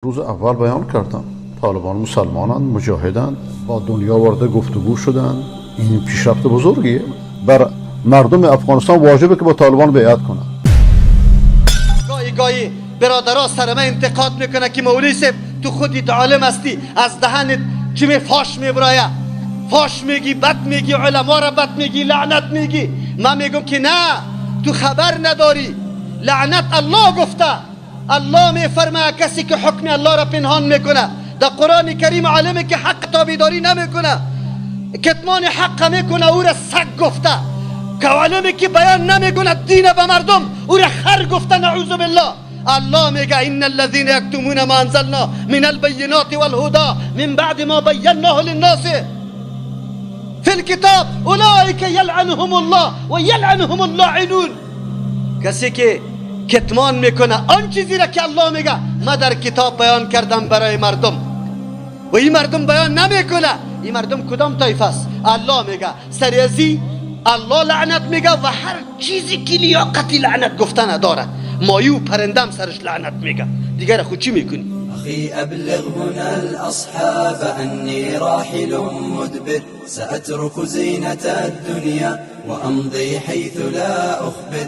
Рӯзи аввал баён кардам, толибон мусулмонанд, муҷоҳиданд, бо дунё ворид гуфтугӯ шуданд. Ин пешрафти бузургист. Бар мардуми Афғонистон воҷибе ки бо толибон байъат кунанд. Гоҳи гоҳи бародаро сари ман интиқод мекунад, ки мавлавӣ صاحب, ту худит олим ҳастӣ, аз даҳанат чӣ фош мебарояд, фош мегӣ, бад мегӣ, уламоро бад мегӣ, лаънат мегӣ. Ман мегӯям, ки на, ту хабар надорӣ. Лаънат Аллоҳ гуфта, Аллоҳ мефармояд: касе ки ҳукми Аллоҳро пинҳон мекунад дар Қуръони Карим, олиме ки ҳақ тобеъдорӣ намекунад, китмони ҳақ мекунад, ӯро саг гуфта. Ки олиме ки баён намекунад дин ба мардум, ӯро хар гуфта, наъузу биллоҳ. Аллоҳ мегӯяд: إن الذين يكتمون ما أنزلنا من البينات والهدى من بعد ما بيناه للناس في الكتاب أولئك يلعنهم الله ويلعنهم اللاعنون. کسی که کتمان میکنه آن چیزی را که الله میگه ما در کتاب بیان کردم برای مردم و این مردم بیان نمیکنه، این مردم کدام طایفه است؟ الله میگه سر ازی الله لعنت میگه و هر چیزی که لیاقتی لعنت گفتن داره، ماهی و پرنده هم سرش لعنت میگه، دیگر خود چی میکنی؟ أخي، أبلغ هنا الأصحاب أني راحل مدبر، سأترك زينة الدنيا وأمضي حيث لا أخبر.